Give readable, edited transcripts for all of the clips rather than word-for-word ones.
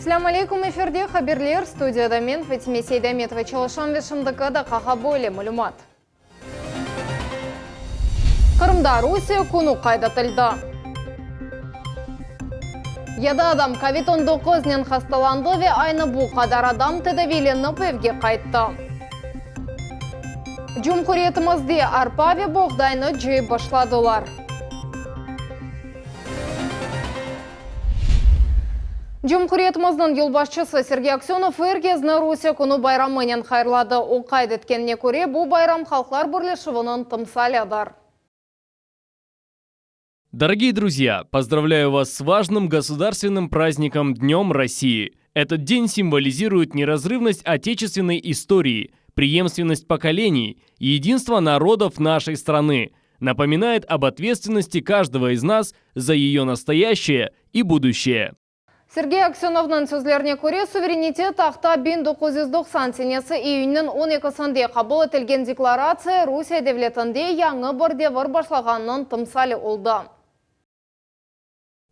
Selâm aleyküm, efirde haberler, studiyada men, Fatime Seydametova çalışam ve şimdiki daqqağa böyle malümat. Qırımda Rusiye künü qayd etildi. Yedi adam kovid 19 nen hastalandı ve aynı bu qadar adam tedaviylenip evge qayttı. Cumhuriyetimizde arpa ve boğdaynı cıyıp başladılar. Cumhuriyetimizniñ yolbaşçısı Sergey Aksönov er kezni Rusiye künü bayramınen hayırladı. O qayd etkenine köre, bu bayram halqlar birleşüviniñ timsalidir. Дорогие друзья, поздравляю вас с важным государственным праздником Днем России. Этот день символизирует неразрывность отечественной истории, преемственность поколений, единство народов нашей страны, напоминает об ответственности каждого из нас за ее настоящее и будущее. Sergey Aksönovnıñ sözlerine köre, suverenitet aqta 1990 senesi iyünniñ on ekisinde qabul etilgen deklaratsiya Rusiye devletinde yañı bir devir başlağanınıñ timsali oldı.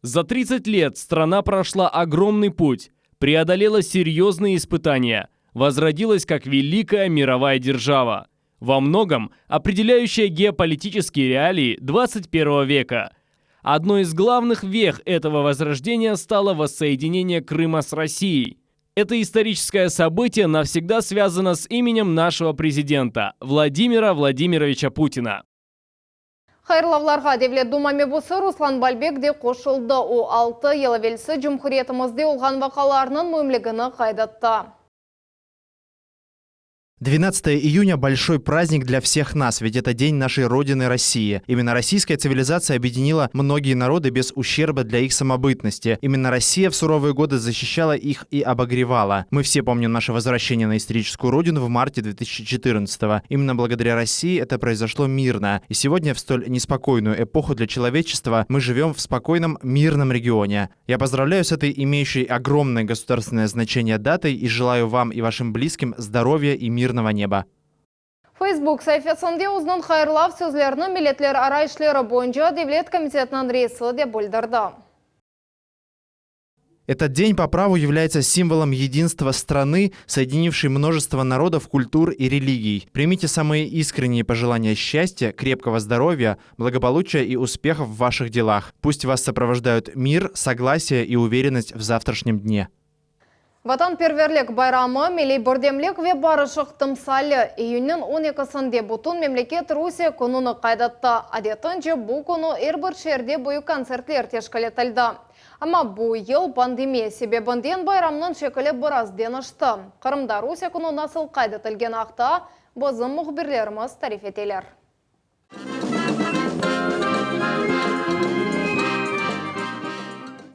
За 30 лет страна прошла огромный путь, преодолела серьезные испытания, возродилась как великая мировая держава, во многом определяющая геополитические реалии 21 века. Одной из главных вех этого возрождения стало воссоединение Крыма с Россией. Это историческое событие навсегда связано с именем нашего президента Владимира Владимировича Путина. Hayırlavlarğa Devlet Duma mebusı Ruslan Balbek de qoşuldı. O, altı yıl evelsi cumhuriyetimizde olğan vaqialarnıñ müimligini qayd etti. 12 июня – большой праздник для всех нас, ведь это день нашей Родины России. Именно российская цивилизация объединила многие народы без ущерба для их самобытности. Именно Россия в суровые годы защищала их и обогревала. Мы все помним наше возвращение на историческую родину в марте 2014-го. Именно благодаря России это произошло мирно. И сегодня в столь неспокойную эпоху для человечества мы живем в спокойном, мирном регионе. Я поздравляю с этой имеющей огромное государственное значение датой и желаю вам и вашим близким здоровья и мирного неба. Facebook saifesinde özüniñ hayırlav sözlerini Milletlerara işleri boyunca devlet komitetiniñ reisi de bildirdi. Этот день по праву является символом единства страны, соединившей множество народов, культур и религий. Примите самые искренние пожелания счастья, крепкого здоровья, благополучия и успехов в ваших делах. Пусть вас сопровождают мир, согласие и уверенность в завтрашнем дне. Vatanperverlik bayramı, milliy birdemlik ve barışıq timsali. İyünniñ on ekisinde bütün memleket Rusiye kününi qayd etti. Adetince, bu künü er bir şeerde büyük kontsertler teşkil etildi. Amma bu yıl pandemiya sebebinden bayramnıñ şekili biraz deñişti. Qırımda Rusiye künü nasıl qayd etilgeni aqta bizim mühbirlerimiz tarif eteler.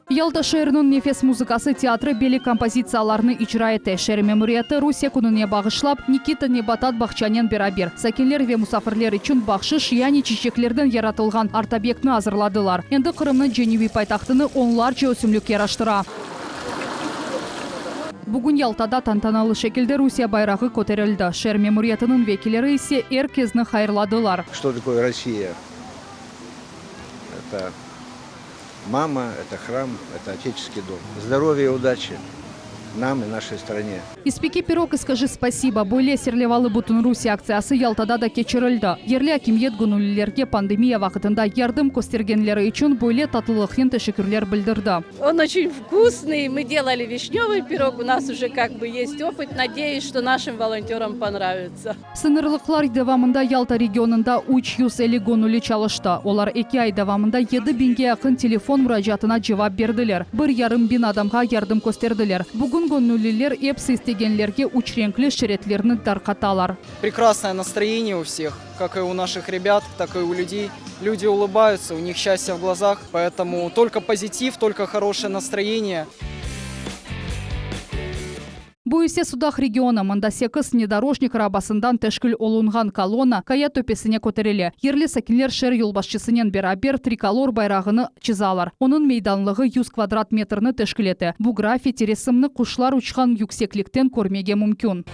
Yalta şeeriniñ Nefes muzıkası teatri belli kompozitsiyalarnı icra ete. Şeer memuriyeti Rusiye kününe bağışlap, Nikita nebatat bağçanen beraber, sakinler ve musafirler içün bahşış, yani çiçeklerden yaratılğan art-obyektni azırladılar. Endi Qırımnıñ cenübiy paytahtını onlarca ösümlik yaraştıra. Bugün Yaltada tantanalı şekilde Rusiye bayrağı köterildi, şeer memuriyetiniñ vekilleri ise er kezni hayırladılar. Что такое Россия? Это мама, это храм, это отеческий дом. Здоровья и удачи нам и нашей стране. Испеки пирог и скажи спасибо, böyle serlevalı Bütünrusiye aktsiyası Yaltada da keçirildi. Yerli akimiyet göñüllilerge pandemiya vaqtında yardım köstergenleri içün böyle tatlılıqnen teşekkürler bildirdi. On oçün vkusnıy, mı delali vişnövıy pirog, u nas uje kak bı est opıt, nadeyüs, çto naşım volontöram ponravitsa. Sıñırlıqlar devamında Yalta regionında 350 göñülli çalıştı. Olar eki ay devamında yedi biñge yaqın telefon muracaatına cevap berdiler, bir yarım biñ adamğa yardım kösterdiler. Bugün göñülliler episi istegenlerge üç renkli şeritlerni tarqatalar. Прекрасное настроение у всех, как и у наших ребят, так и у людей. Люди улыбаются, у них счастье в глазах, поэтому только позитив, только хорошее настроение. Bu ise Sudaq regionı, mında sekiz vnedorojnik arabasından teşkil olunğan kolonna qaya töpesine köterile. Yerli sakinler şeer yolbaşçısınen beraber trikolor bayrağını çızalar. Onıñ meydanlığı yüz kvadrat metrni teşkil ete. Bu graffiti resimni quşlar uçqan yükseklikten körmege mümkün.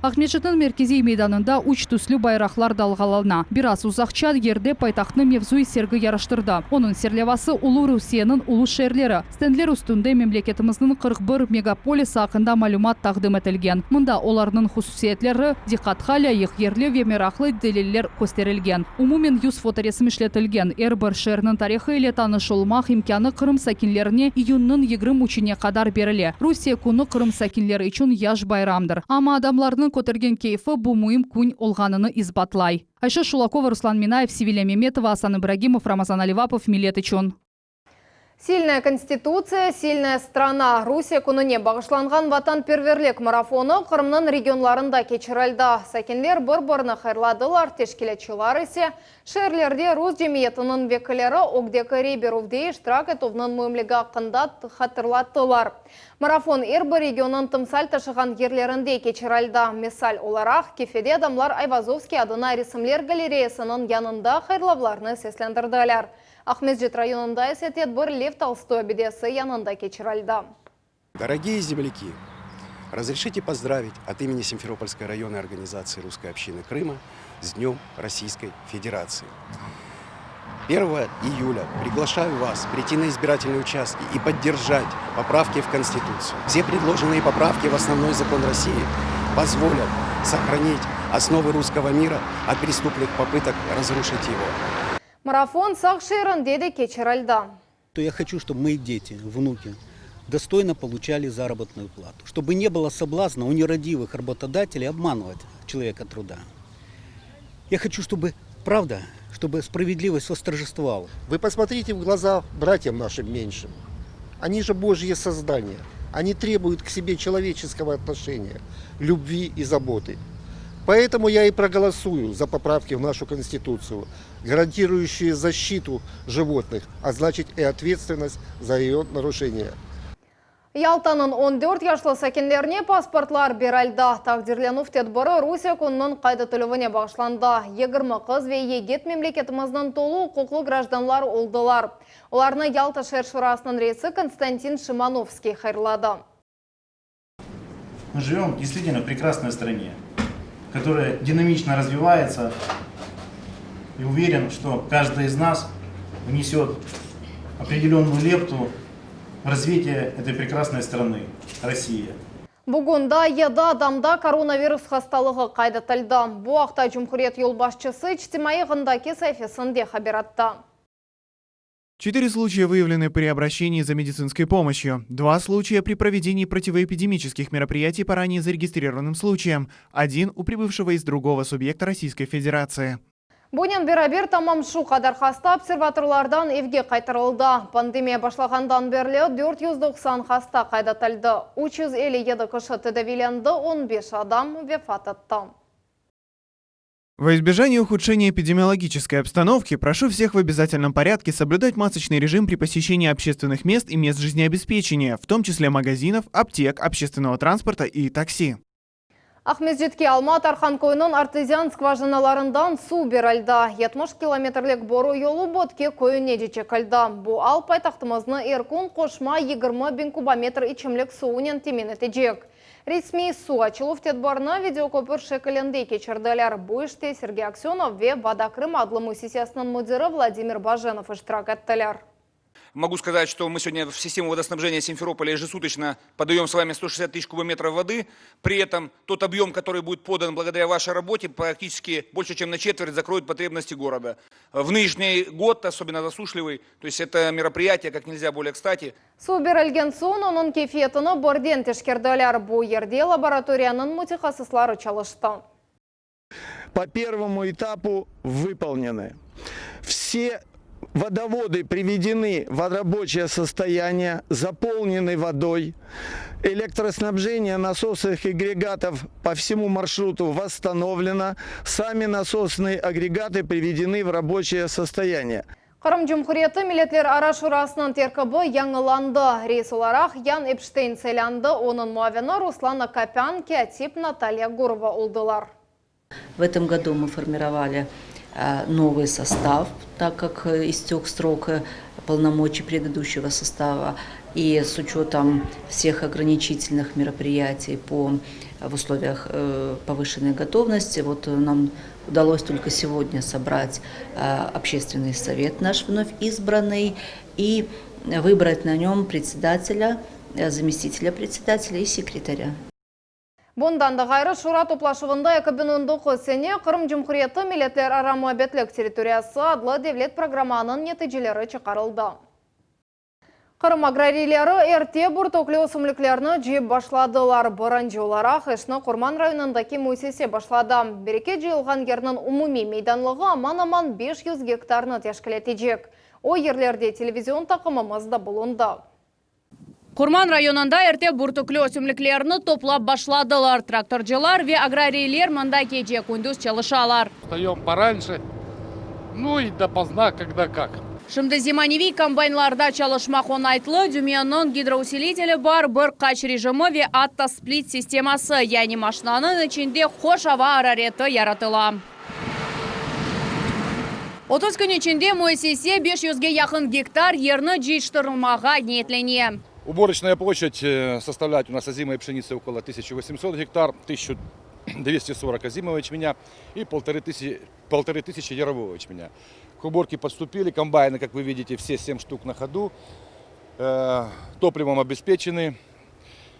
Aqmescitniñ merkeziy meydanında üç tüslü bayraqlar dalğalana. Biraz uzaqça yerde paytahtnı mevzuiy sergi yaraştırdı. Onıñ serlevası Ulu Rusiyeniñ ulu şeerleri. Stendler üstünde memleketimizniñ 41 megapolisi aqqında malümat taqdim etilgen. Mında olarnıñ hususiyetleri, diqqatqa lâyıq yerli ve meraqlı deliller kösterilgen. Umumen yüz fotoresim işletilgen. Er bir şeerniñ tarihı ile tanış olmaq imkânı Qırım sakinlerine iyünniñ 23-ne qadar berile. Rusiye künü Qırım sakinleri içün yaş bayramdır. Amma adamlarnıñ kötergen keyfi bu müim kün olğanını isbatlay. Ayşe Şulakova, Ruslan Minayev, Sevilâ Memetova, Asan İbragimov, Ramazan Alivapov, Millet içün. Сильная Конституция, сильная страна. Rusiye kününe bağışlanğan vatanperverlik marafonı Qırımnıñ regionlarında keçirildi. Sakinler bir-birini hayırladılar, teşkilâtçılar ise şeerlerde rus cemiyetiniñ vekilleri ögdeki rey berüvde iştirak etüvniñ müimligi aqqında hatırlattılar. Marafon er bir regionnıñ timsal taşığan yerlerinde keçirildi. Misal olaraq, Kefede adamlar Ayvazovskiy adına resimler galereyasınıñ yanında hayırlavlarnı seslendirdiler. Aqmescit rayonında ise tedbir Lev Tolstoy abidesi yanında keçirildi. Дорогие земляки, разрешите поздравить от имени Симферопольской районной организации Русской общины Крыма с Днем Российской Федерации. 1 июля приглашаю вас прийти на избирательные участки и поддержать поправки в Конституцию. Все предложенные поправки в основной закон России позволят сохранить основы русского мира от преступных попыток разрушить его. Marafon Saq şeerinde de keçirildi. То я хочу, чтобы мои дети, внуки достойно получали заработную плату. Чтобы не было соблазна у нерадивых работодателей обманывать человека труда. Я хочу, чтобы правда, чтобы справедливость восторжествовала. Вы посмотрите в глаза братьям нашим меньшим. Они же Божьи создания. Они требуют к себе человеческого отношения, любви и заботы. Поэтому я и проголосую за поправки в нашу Конституцию, гарантирующие защиту животных, а значит и ответственность за ее нарушение. Yaltanıñ 14 yaşlı sakinlerine pasportlar berildi. Taqdirlenüv tedbiri Rusiye kününiñ qayd etilüvine bağışlandı. 20 qız ve yigit memleketimizniñ tolu uquqlı grajdanları oldılar. Olarnı Yalta şeer şurasınıñ reisi Konstantin Şimanovskiy hayırladı. Мы живем действительно в прекрасной стране, которая динамично развивается. И уверен, что каждый из нас внесет определенную лепту в развитие этой прекрасной страны, Россия. Bugün daa 7 adamda koronavirus hastalığı qayd etildi. Bu aqta Cumhuriyet yolbaşçısı içtimaiy ağındaki saifesinde haber etti. Четыре случая выявлены при обращении за медицинской помощью. Два случая при проведении противоэпидемических мероприятий по ранее зарегистрированным случаям. Один у прибывшего из другого субъекта Российской Федерации. Bunen beraber tamam şu qadar hasta observatorlardan evge qaytarıldı. Pandemiya başlağandan berli 490 hasta qayd etildi. 357 kişi tedaviylendi, 15 adam vefat etti. Во избежание ухудшения эпидемиологической обстановки, прошу всех в обязательном порядке соблюдать масочный режим при посещении общественных мест и мест жизнеобеспечения, в том числе магазинов, аптек, общественного транспорта и такси. Aqmescitke Alma Tarhan köyüniñ artezian skvajinalarından suv berildi. 70 kilometrlik boru yolu Bötke köyünece çekildi. Bu al paytahtımıznı er kün qoşma 20 biñ kubometr içimlik suvunen temin etecek. Resmiy suv açıluv tedbirini videoköpür şekilinde keçirdiler. Bu işte Sergey Aksenov ve Voda Крыма adlı müessisesiniñ müdiri Vladimir Bajenov iştirak ettiler. Могу сказать, что мы сегодня в систему водоснабжения Симферополя ежесуточно подаем с вами 160 тысяч кубометров воды. При этом тот объем, который будет подан благодаря вашей работе, практически больше, чем на четверть закроет потребности города. В нынешний год, особенно засушливый, то есть это мероприятие как нельзя более кстати. Suv berilgen soñ onıñ keyfiyetini birden teşkerdiler. Bu yerde laboratoriyanıñ mütehassısları çalıştı. По первому этапу выполнены. Все водоводы приведены в рабочее состояние, заполнены водой. Электроснабжение насосных агрегатов по всему маршруту восстановлено. Сами насосные агрегаты приведены в рабочее состояние. Qırım Cumhuriyeti Milletlerara Şurasınıñ terkibi yañılandı. Reis olaraq Yan Epşteyn saylandı. Onıñ muavini Ruslan Akopyan, kâtip Natalya Gurova oldılar. В этом году мы формировали новый состав, так как истек срок полномочий предыдущего состава. И с учетом всех ограничительных мероприятий по. в условиях повышенной готовности. Вот нам удалось только сегодня собрать общественный совет наш вновь избранный и выбрать на нем председателя, заместителя председателя и секретаря. Bundan da ğayrı, Şura toplaşuvında 2019 sene Qırım Cumhuriyeti milletlerara muabbetlik territoriyası adlı devlet programmanıñ neticeleri çıqarıldı. Qırım agrariyleri erte bürtükli ösümliklerni cıyıp başladılar. Birinci olaraq işni Qurman rayonındaki müessise başladı. Bereket cıyılğan yerniñ umumiy meydanlığı aman-aman 500 gektarnı teşkil etecek. O yerlerde televizion taqımımız da bulundı. Qurman rayonında erte bürtükli ösümliklerni toplap başladılar. Traktorcılar ve agrariyler mında gece-kündüz çalışalar. Встаем пораньше, ну и допоздна, когда как. Şimdi zemaneviy kombaynlarda çalışmaq oñaytlı, dümeniñ gidrousiliteli bar, bir qaç rejimi ve atta split sisteması, yani maşinanıñ içinde hoş ava arareti yaratıla. 30 kün içinde müessise 500ge yaqın gektar yerni cıyıştırmağa niyetlene. Уборочная площадь э, составляет у нас озимой пшеницы около 1800 гектар, 1240 озимого ячменя и 1500 ярового ячменя. К уборке подступили, комбайны, как вы видите, все 7 штук на ходу, э, топливом обеспечены,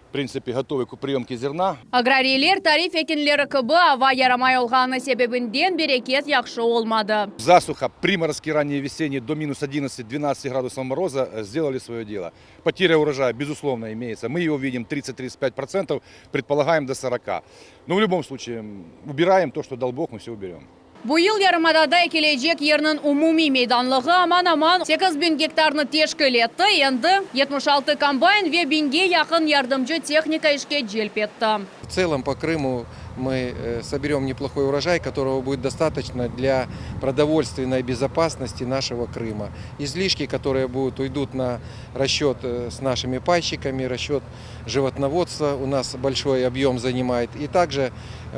в принципе, готовы к приемке зерна. Agrariyler tarif etkenleri kibi ava yaramay olğanı sebebinden bereket yahşı olmadı. Засуха, приморозки ранние весенние до минус 11-12 градусов мороза э, сделали свое дело. Потеря урожая, безусловно, имеется. Мы его видим 30-35%, предполагаем до 40%. Но в любом случае, м, убираем то, что дал Бог, мы все уберем. Bu yıl yarımadada ekilecek yerniñ umumiy meydanlığı aman-aman 8000 gektarnı teşkil etti. Endi 76 kombayn ve biñge yaqın yardımcı tehnika işke celp etti. В целом по Крыму мы э, соберем неплохой урожай, которого будет достаточно для продовольственной безопасности нашего Крыма. Излишки, которые будут, уйдут на расчет э, с нашими пайщиками, расчет животноводства у нас большой объем занимает. И также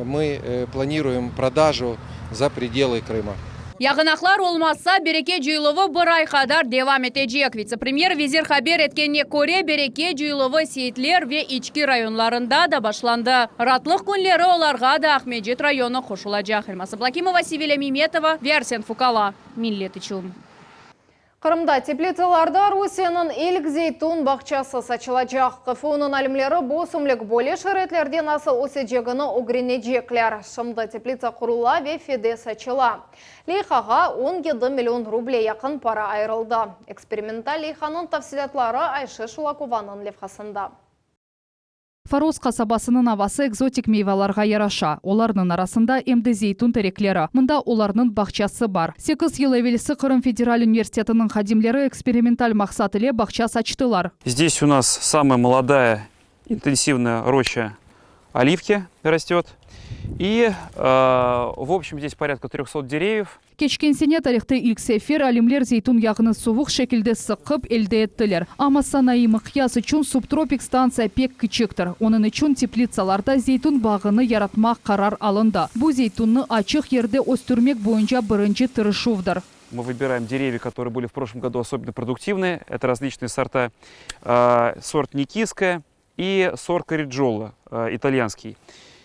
мы э, планируем продажу за пределы Крыма. Yağanaqlar olmasa, bereket cıyıluvı bir ay qadar devam etecek. Vitse-premyer vezir haber etkenine köre bereket cıyıluvı Seyitler ve İçki rayonlarında da başlandı. Raatlıq künleri olarğa da Aqmescit rayonı qoşulacaq. Elmaz Ablakimova, Sevilya Memetova ve Arsen Fukala. Millet içün. Qırımda teplitsalarda Rusiyeniñ ilk zeytun bağçası saçılacaq. QFUnıñ alimleri bu ösümlik böyle şaraitlerde nasıl ösecegini ögrenecekler. Şimdi teplitsa qurula ve fide saçıla. Leyhağa 17 million ruble yaqın para ayırıldı. Eksperimental leyhanıñ tafsilâtları Ayşe Şulakovanıñ levhasında. Foros qasabasınıñ avası ekzotik meyvalarğa yaraşa. Olarnıñ arasında em de zeytun terekleri. Mında olarnıñ bağçası bar. 8 yıl evelsi Qırım federal universitetiniñ hadimleri eksperimental maqsat ile bağça saçtılar. Здесь у нас самая молодая интенсивная роща оливки растет. И, э, в общем, здесь порядка 300 деревьев. Keçken sene tarihta ilk sefer alimler zeytun yağını suvuq şekilde sıqıp elde ettiler. Amma sanayı mıqyas içün subtropik stantsiya pek kiçiktir. Onıñ içün teplitsalarda zeytun bağını yaratmaq qarar alındı. Bu zeytunnı açıq yerde östürmek boyunca birinci tırışuvdır. Мы выбираем деревья, которые были в прошлом году особенно продуктивные. Это различные сорта. Э, Сорт Никитская и сорт Кариджола, э, итальянский.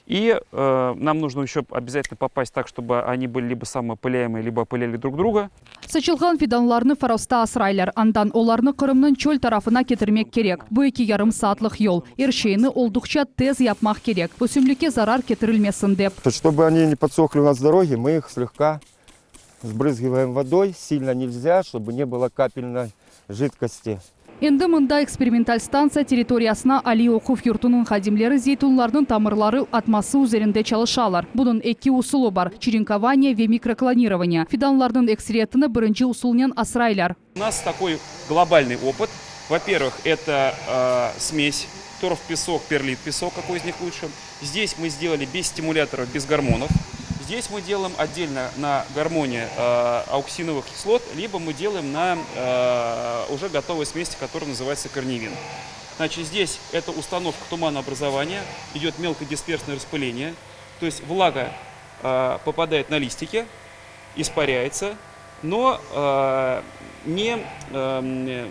И э, нам нужно еще обязательно попасть так, чтобы они были либо самоопыляемые, либо опыляли друг друга. Saçılğan fidanlarnı Forosta asraylar. Andan olarnı Qırımnıñ çöl tarafına ketirmek kerek. Bu 2,5 saatlıq yol. Er şeyni olduqça tez yapmaq kerek. Ösümlikke zarar ketirilmesin dep. Чтобы они не подсохли у нас с дороги, мы их слегка сбрызгиваем водой. Сильно нельзя, чтобы не было капельной жидкости. Endi mında eksperimental stantsiya territoriyasına aliy oquv yurtunıñ hadimleri zeytunlarnıñ tamırları atması üzerinde çalışalar. Bunıñ eki usulı bar – черенкование ve mikroklonирование. Fidanlarnıñ ekseriyetini birinci usulnen asraylar. У нас такой глобальный опыт. Во-первых, это э, смесь торф-песок, перлит-песок, какой из них лучше. Здесь мы сделали без стимуляторов, без гормонов. Здесь мы делаем отдельно на гормоне э, ауксиновых кислот, либо мы делаем на э, уже готовой смеси, которая называется корневин. Значит, здесь это установка туманообразования, идет мелкодисперсное распыление, то есть влага э, попадает на листики, испаряется, но э, Не,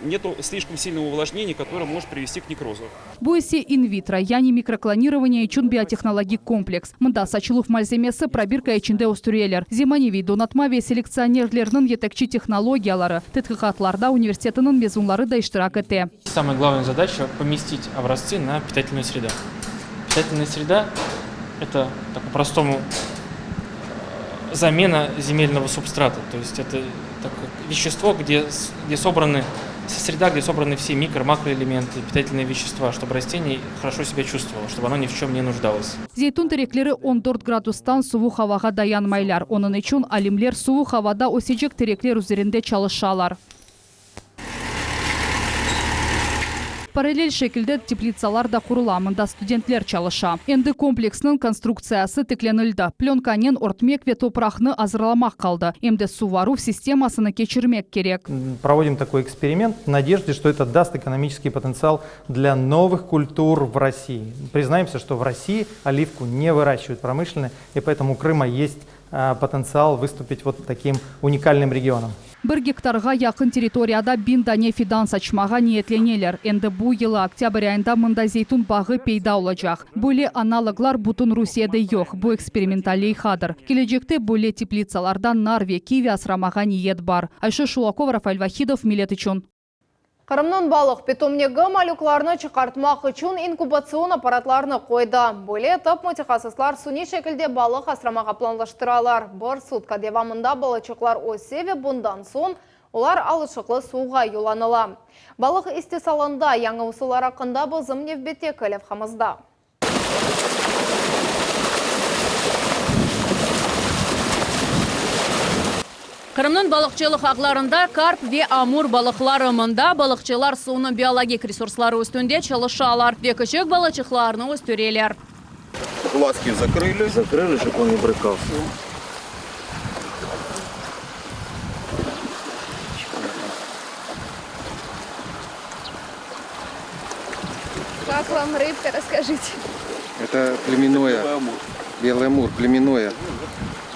нету слишком сильного увлажнения, которое может привести к некрозу. Bu ise in-vitro, yani mikroklonirovaniye içün biotehnologik kompleks. Mında saçıluv malzemesi probirka içinde östüreler. Zemaneviy donatma ve selektsionerlerniñ yetekçi tehnologiyaları. Tedqiqatlarda universitetiniñ mezunları da iştirak ete. Самая главная задача, поместить образцы на питательную среду. Питательная среда, это, так по-простому, замена земельного субстрата. То есть это такое вещество, где, где собраны, среда, где собраны все микро-, макроэлементы, питательные вещества, чтобы растение хорошо себя чувствовало, чтобы оно ни в чем не нуждалось. Zeytün terekleri on dört gradustan suvuq avağa dayanmaylar. Onıñ içün alimler suvuq avada ösecek terekler üzerinde çalışalar. Parallel şekilde teplitsalar da qurula, mında studentler çalışa. Endi kompleksniñ konstruktsiyası tiklenildi, plönkanen örtmek ve topraqnı azırlamaq qaldı, em de suvaruv sistemasını keçirmek kerek. Проводим такой эксперимент в надежде, что это даст экономический потенциал для новых культур в России. Признаемся, что в России оливку не выращивают промышленно, и поэтому у Крыма есть потенциал выступить вот таким уникальным регионом. Bir gektarğa yaqın territoriyada 1000 dane fidan saçmağa niyetleneler. Endi bu yılı oktâbr ayında mında zeytün bağı peyda olacaq. Böyle analoglar bütün Rusiyede yoq, bu eksperimental leyhadır. Kelecekte böyle teplitsalarda nar ve kivi asramağa niyet bar. Ayşe Şulakova, Rafael Vahidov, Millet içün. Qırımnıñ balıq pitomnigi malüklarnı çıqartmaq içün inkubatsion apparatlarnı qoydı. Böyle etip mütehassıslar suniy şekilde balıq asramağa planlaştıralar. Bir sutka devamında balıçıqlar öse ve bundan soñ olar alışıqlı suvğa yollanıla. Balıq istisalında yañı usullar aqqında bizim nevbetteki levhamızda. Qırımnıñ balıqçılıq ağlarında karp ve amur balıqları. Mında balıqçılar suvnıñ biologik resursları üstünde çalışalar ve küçük balıçıqlarnı östüreler. Глазки закрыли. Закрыли, чтобы он не брыкался. Как вам рыбка, расскажите. Это племенное, белый амур, племенное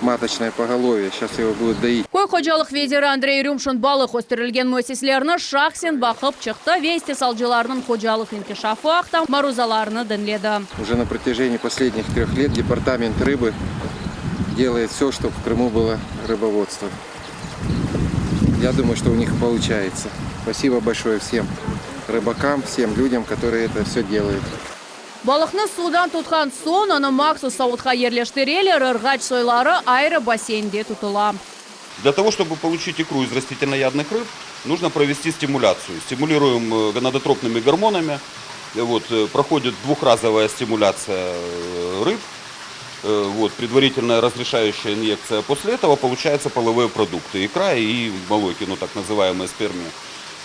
маточное поголовье. Сейчас его будут доить. Köy hocalıq veziri Andrey Rümşin balıq östürilgen müessiselerni şahsen baqıp çıqtı ve istisalcılarnıñ hocalıq inkişafı aqta maruzalarını diñledi. Уже на протяжении последних трех лет департамент рыбы делает все, чтобы в Крыму было рыбоводство. Я думаю, что у них получается. Спасибо большое всем рыбакам, всем людям, которые это все делают. Balıqnı suvdan tutqan soñ, onı mahsus savutqa yerleştireler, ırğaç soyları ayrı basseynde tutula. Для того, чтобы получить икру из растительноядных рыб, нужно провести стимуляцию. Стимулируем э, гонадотропными гормонами. Вот, э, проходит двухразовая стимуляция э, рыб. Вот, предварительная разрешающая инъекция. После этого получаются половые продукты. Икра и молоки, ну так называемые спермии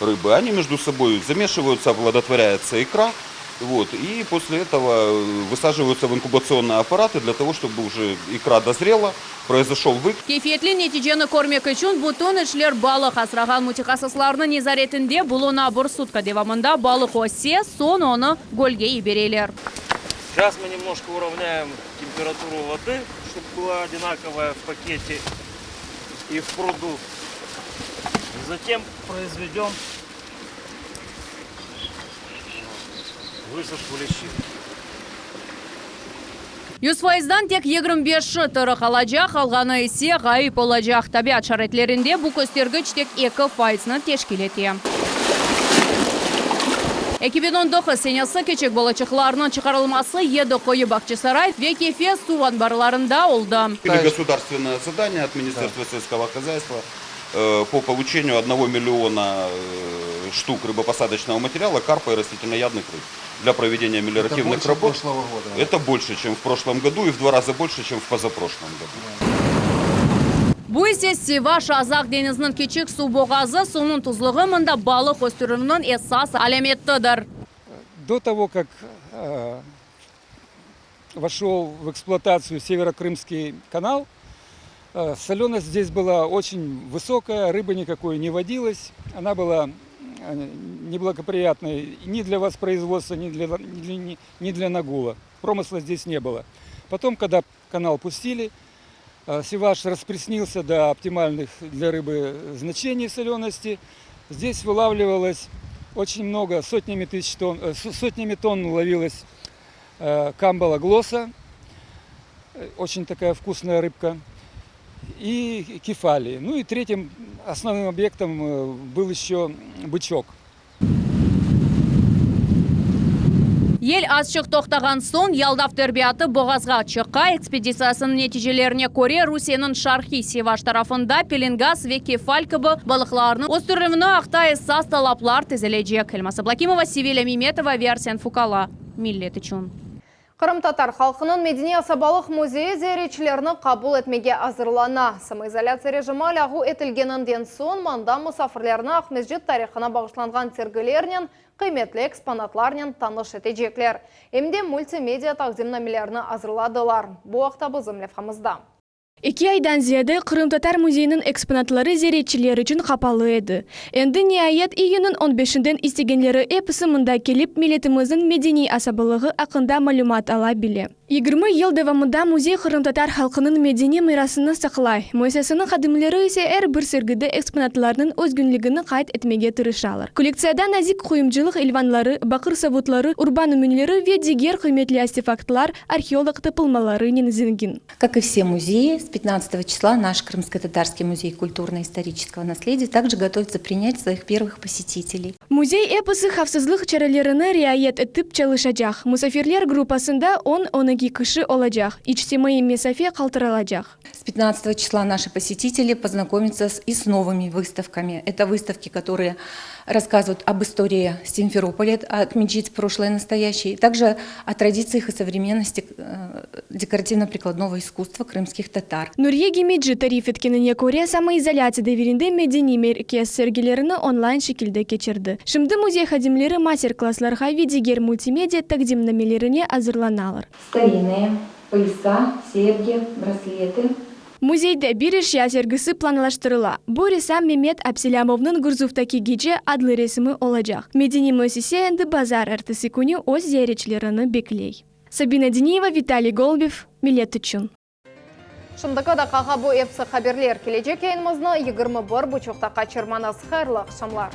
рыбы. Они между собой замешиваются, оплодотворяется икра. Вот, и после этого высаживаются в инкубационные аппараты для того, чтобы уже икра дозрела, произошел выкидыш. Keyfiyetli neticeni körmek içün bütün işler balıq asrağan mütehassıslarnıñ nezaretinde buluna. Bir sutka devamında balıq öse, soñ onı gölge yibereler. Сейчас мы немножко уравняем температуру воды, чтобы была одинаковая в пакете и в пруду. Затем произведем высадку лещины. 100 faizdan tek 25-i tiri qalacaq, qalğanı ise ğayıp olacaq. Tabiat şaraitlerinde bu köstergiç tek 2 faizni teşkil ete. 2019 senesi kiçik balıçıqlarnıñ çıqarılması Yedi Quyu, Bağçasaray ve Kefe suv anbarlarında oldı. Или государственное задание от Министерства сельского хозяйства э, по получению 1 миллиона э, штук рыбопосадочного материала карпа и растительноядных рыб для проведения мелиоративных больше работ. прошлого года. Это больше, чем в прошлом году и в два раза больше, чем в позапрошлом году. Bu ise Sivaş Azaq deñiziniñ kiçik suv boğazı suvnıñ tuzluğı mında balıq östürüviniñ esas alâmetidir. До того, как э, вошел в эксплуатацию Северокрымский канал, э, соленость здесь была очень высокая, рыбы никакой не водилась. Она была э, неблагоприятной ни для воспроизводства, ни для, ни, ни- ни для нагула. Промысла здесь не было. Потом, когда канал пустили, Сиваш распреснился до оптимальных для рыбы значений солености. Здесь вылавливалось очень много, сотнями тысяч тонн, сотнями тонн ловилась камбала глосса, очень такая вкусная рыбка, и кефали. Ну и третьим основным объектом был еще бычок. Yel azçıq toqtağan soñ, yaldav terbiatı boğazğa çıqa. Ekspeditsiyasınıñ neticelerine köre, Rusiyeniñ şarqiy Sivaş tarafında pelengaz ve kefal kibi balıqlarnıñ östürilüvini aqta esas talaplar tizilecek. Elmaz Ablâkimova, Sevilâ Memetova ve Arsen Fukala, Millet içün. Qırımtatar halqınıñ medeniy asabalıq müzeyi ziyaretçilerni qabul etmege azırlana. Samoizolâtsiya rejimi lâğu etilgeninden soñ mında musafirlerni Aqmescit tarihına bağışlanğan sergilernen, qıymetli eksponatlarnen tanış etecekler. Em de multimedia taqdimnamelerini azırladılar. Bu aqta bizim levhamızda. Eki aydan ziyade Qırımtatar müzeyiniñ eksponatları ziyaretçiler içün qapalı edi. Endi, niayet, iyünniñ on beşinden istegenleri episi mında kelip, milletimizniñ medeniy asabalığı aqqında malümat ala bile. 20 yıl devamında müzey qırımtatar halqınıñ medeniy mirasını saqlay, müesseseniñ hadimleri ise er bir sergide eksponatlarnıñ özgünligini qayd etmege tırışalar. Kollektsiyada nazik quyumcılıq ilvanları, baqır savutları, urba nümünleri ve diger qıymetli artefaktlar, arheolog tapılmalarınen zengin. Как и все музеи, с 15 числа наш Крымско-Татарский музей культурно-исторического наследия также готовится принять своих первых посетителей. Müzey episi havfsızlıq çarelerini riayet etip çalışacaq. Musafirler gruppasında on, 12 kişi olacaq, içtimaiy mesafe qaldırılacaq. С 15 числа наши посетители познакомятся и с новыми выставками. Это выставки, которые рассказывают об истории Симферополя, отмечить прошлое и настоящее, и также о традициях и современности декоративно-прикладного искусства крымских татар. Nuriye Gemeci tarif etkenine köre, samoizolâtsiya devirinde medeniy merkez sergilerini online şekilde keçirdi. Şimdi müzey hadimleri master-klasslarğa ve diger multimedia taqdimnamelerine azırlanalar. Старинные пояса, серьги, браслеты. Müzeyde bir eşya sergisi planlaştırıla. Bu ressam Memet Abselâmovnıñ Gurzuftaki gece adlı resimi olacaq. Medeniy müessise endi bazar ertesi künü öz ziyaretçilerini bekley. Sabina Diniyeva, Vitaliy Golubev, Millet içün. Şimdiki daqqağa bu episi haberler. Kelecek yayınımıznı 21 buçuqta qaçırmañız. Hayırlı aqşamlar.